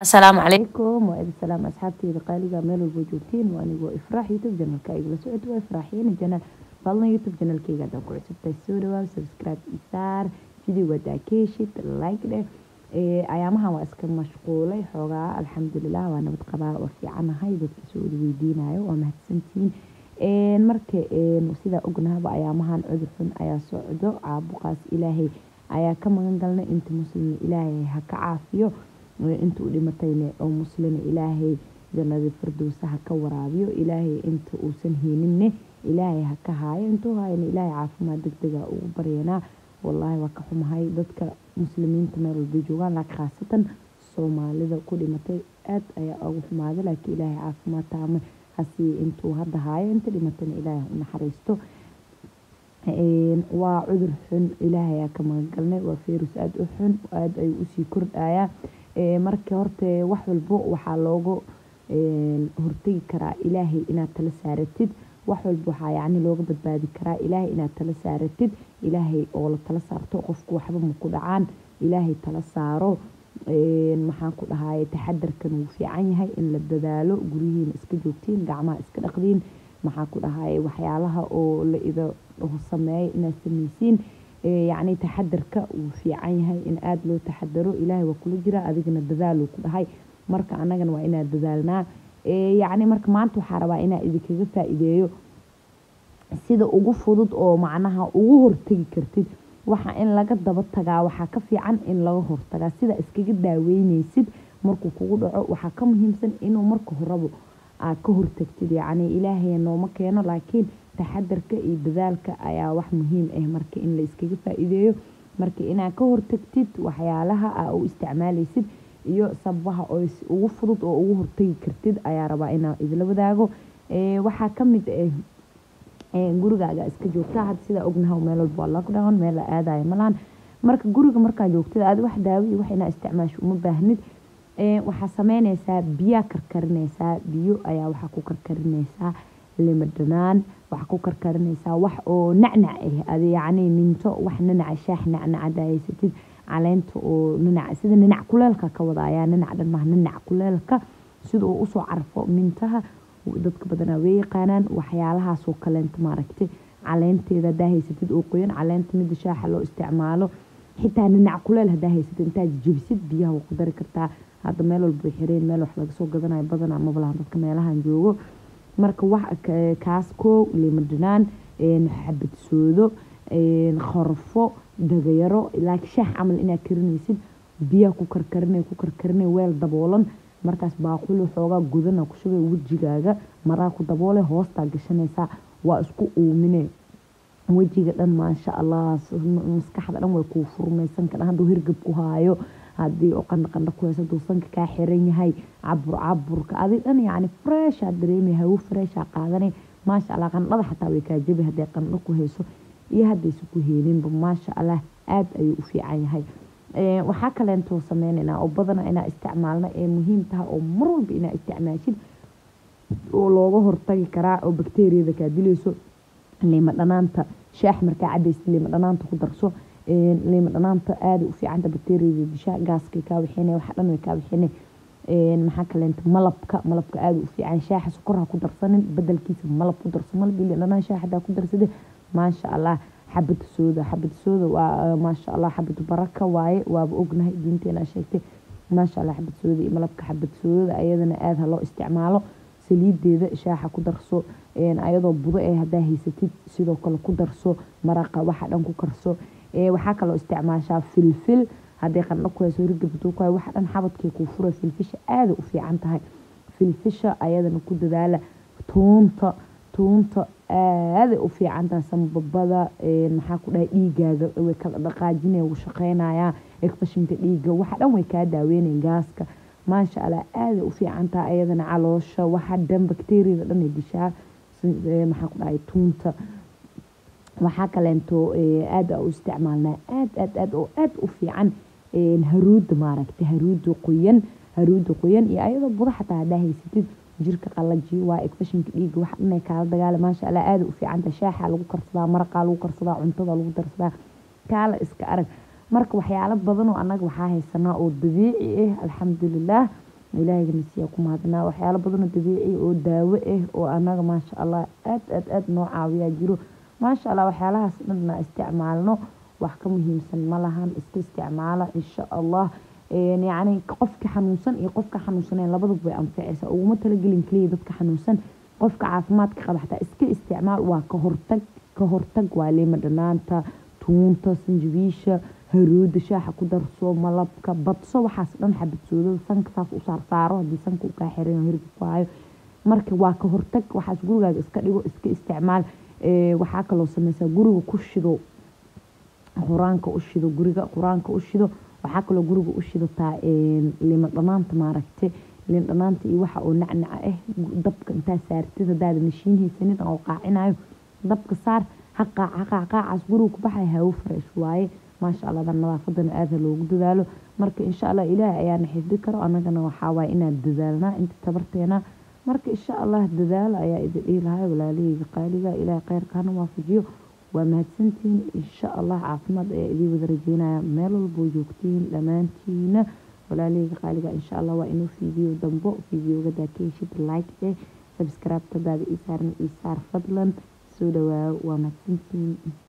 Asalaamu calaykum, waa idin salaam asxaabteyda qaaliga meel walbo joogtiin. Waa anigoo Ifraax, YouTube channelka igala socod waa Ifraaxiina channel. Fadlan YouTube channelkayga haddaa ku cusubtahay, soo dhawaaw, subscribe isaar, video hadaa ka heshid like dheh. Ayaamahan waa iska mashquulay xoogaa. Alxamdulilah, waa nabad qabaa, waa fiicanahay. Dadka soo wada weydiinayo waa mahadsantihiin. Marka sidaa ognahaba, ayaamahan cudur xun ayaa socdo, caabuqaas Ilaahay ayaa ka magan galnay. Inta muslimna Ilaahay ha ka caafiyo, inta u dhimatayna oo muslina Ilaahay jannadii firdowsa ha ka waraabiyo. Ilaahay inta uusan heeninne Ilaahay ha ka haayo, intuu haayana Ilaahay caafimaad degdega ugu baryanaa. Wallaahi waa ka xumahay dadka muslimiinta meel walbay joogaan, laakiin khaasatan Soomaalida ku dhimatay aad ayaa ugu xumaaday. Laakiin Ilaahay caafimaad taame ha siiyo intuu hadda haayo, inta dhimatayna Ilaahay u naxariisto. Waa cudur xun, Ilaahay ayaa ka magan galnay. Waa virus aada u xun, aada ayuu usii kordhayaa. Marka horta wax walbo waxaa looga hortagi karaa Ilaahay inaad tala saaratid. Wax walba waxaa yacni looga badbaadi karaa Ilaahay inaad tala saaratid. Ilaahay oo la tala saarto qofku waxba ma ku dhacaan. Ilaahay tala saaro. Maxaan ku dhahaye, taxadarkan wuu fiican yahay, in la dadaalo, guryihiina iska joogtiin, gacmaha iska dhaqdiin, maxaa ku dhahaye, waxyaalaha oo la ida dhaho sameeya inaad sameysiin. Yacni taxadarka wuu fiican yahay, in aada loo taxadaro. Ilaahay waa kula jiraa, adigana dadaaluu ku dhahay. Marka annagana waa inaan dadaalnaa. Yacni marka maanta waxaa rabaa inaa idinkaga faa-iideeyo sida ugu fudud oo macnaha ugu hortagi kartid. Waxa in laga daba tagaa waxaa ka fiican in laga hortagaa. Sida iskaga daaweyneysid markuu kugu dhaco waxaa ka muhiimsan inuu marka horeba aad ka hortagtid. Yacni Ilaahay nooma keeno, laakiin taxadarka iyo dadaalka ayaa wax muhiim ah marka in la iskaga faa-iideeyo. Marka inaad ka hortagtid waxyaalaha aa u isticmaaleysid iyo sababaha oo ugu fudud oo ugu hortagi kartid ayaa rabaa inaan idila wadaago. Waxaa kamid ah, gurigaaga iska joogta. Hadda sidaa ognahay, meel walba waa lockdown, meel la aadayo malahan. Marka guriga markaa joogtid, aad wax daawo iyo wax inaa isticmaasho uma baahnid. Waxaa sameyneysaa, biyaa karkarineysaa. Biyo ayaa waxaa ku karkarineysaa lima dhanaan, waxaa ku karkarineysaa wax oo nacnac ah, adi yacni minto, wax nanaca, shaax nacnac hadaa haysatid, caleenta oo nanac, sida nanac kuleelka ka wada ayaa, nanac dhan maaha, nanac kuleelka sida uu usoo carfo. Mintaha dadka badanaa way yaqaanaan. Waxyaalahaasoo kaleento maaragtay, caleenteeda hadaa haysatid oo qoyan, caleenta mida shaaxa loo isticmaalo, xitaa nanac kuleel hadaa haysatid, intaad jebisid biyaha waa ku dari kartaa. Hadda meel walba way xireen, meel wax laga soo gadanayo badanaa mabalahan dadka meelahan joogo. Marka wax kaas koow, lima dhanaan, xabad soodo, qorfo, dhagayaro, laakiin shaah camal inaad karinaysid biyaha ku karkarinay, ku karkarinay weel daboolan. Markaas baaquli xoogaa gudana ku shubay, wejigaaga maraa ku daboolay, hoostaa gashanaysaa, waa isku uumine wejiga dhan. Maasha Allah, maskaxda dhan way kuu furmaysan kan hadduu hirgab ku haayo, haddii oo qandho qandho ku hayso, hadduu sanka kaa xiran yahay, cabur caburka adi dhan, yacni fresh aad dareemay, hawo fresh aa qaadanay. Maasha Allah, qandhada xataa way kaa jabi hadday qandho ku hayso iyo haddaysa ku heeninba. Maasha Allah, aada ayuu u fiican yahay. Waxaa kaleentoo sameynaynaa oo badanaa inaa isticmaalna ee muhiim tahay oo mar walba inaa isticmaashid oo looga hortagi karaa oo bakteeriyada kaa dilayso, liima dhanaanta. Shaax markaa cabaysid, liima dhanaanta ku darso. Liima dhanaanta aada u fiicanta, bakteeriyada dishaa, gaaskay kaa wixinay, waxa dhan way kaa wixinay. Maxaa kaleenta, malabka. Malabka aada u fiican. Shaaxa sokor ha ku darsanin, bedelkiisa malab ku darso. Malab iyo liin dhanaan shaax hadaa ku darsade, maasha Allah. Xabad sooda, xabad sooda waa maasha Allah, xabad baraka waaye, waaba ognahay, diinteena sheegtay. Maasha Allah, xabad sooda iyo malabka. Xabad soodada ayadana aada ha loo isticmaalo. Saliideeda shaaxa ku darso, ayadoo budo eh hadaa haysatid sidoo kale ku darso, maraqa waxa dhan ku karso. Waxaa kaloo isticmaashaa filfil hadday qandho ku hayso, hirgab haduu ku hayo, waxa dhan xabadkay kuu fura. Filfisha aada u fiican tahay, filfisha ayadana ku dadaala. Tuunta, tuunta aaday u fiican tahay. Sambabada, maxaa ku dhahay, dhiigaaga way kala dhaqaajinaya, wuu shaqeynayaa, infectionka dhiiga waxa dhan way kaa daaweynaya, gaaska. Maasha Allah, aaday u fiican tahay ayadana. Caloosha waxa dhan, bakteeriyada dhan ay dishaa, maxaa ku dhahay, tuunta. Waxaa kaleento aada u isticmaalnaa, aad aad aad oo aad u fiican, haruuda maaragtay, haruuda qoyan. Haruuda qoyan iyo ayadoo budo xataa hadaa haysatid, jirka qalajiyo waa, infectionka dhiiga waxa dhan ay kaala dagaala. Maasha Allah, aada u fiicanta. Shaaxa lagu karsadaa, maraqaa lagu karsadaa, cuntada lagu darsadaa, kaala iska arag. Marka waxyaalo badan oo annaga waxaa haysanaa oo dabiici ah, alxamdulilah. Ilaahayna siyaa ku mahadnaa. Waxyaalo badan oo dabiici oo daawo ah oo anaga maasha Allah aad aad aad noo caawiyaa jiro, maasha Allah. Waxyaalahaas dhan na isticmaalno, wax ka muhiimsan ma lahan. Iska isticmaala insha Allah. Yacni qofka xanuunsan iyo qofka xanuunsanayn labadaba way anficaysaa. Uguma talagelin keliya dadka xanuunsan, qofka caafimaadka qaba xataa iska isticmaal. Waa ka hortag, ka hortag waa liima dhanaanta, tuunta, sanjabiisha, haruuda, shaaxa ku darso, malabka badso, waxaas dhan, xabadsoodada sanka saas u saarsaaro haddii sanka uu kaa xiran yaho, hirgab ku hayo. Marka waa ka hortag. Waxaas gurigaaga iska dhigo, iska isticmaal. Waxaa kaloo sameysaa guriga ku shido qur-aanka, u shido guriga qur-aanka u shido. Waxaa kaloo guriga u shidataa liima dhanaanta, maaragte, liin dhanaanta iyo waxa oo nacnaca ah. Dabka intaa saartid, hadaadan mashiin haysanin oo qaacinayo, dabka saar, ha qaac, ha qaac, qaacaas guriga ku baxay hawo fresh waaye, maasha Allah. Nadaafadana aad ha loogu dadaalo. Marka insha Allah Ilaahay ayaana xifdi karo, anagana waxaa waaye inaan dadaalnaa inta tabarteena. Marka insha Allah dadaalo ayaa idin dhihi lahay, walaalahayga qaaliga. Ilaahay khayrka hana waafajiyo. Waa mahadsantihiin. Insha Allah caafimaad ayaa idiin wada rajeynaya meel walbo joogtiin dhammaantiina, walaalahayga qaaliga. Insha Allah waa inuu video dambo. Videoga hadaa ka heshid, like eh, subscribe hadaada ii saaran ii saar fadlan. Soo dhawaaw, waa mahadsantihiin.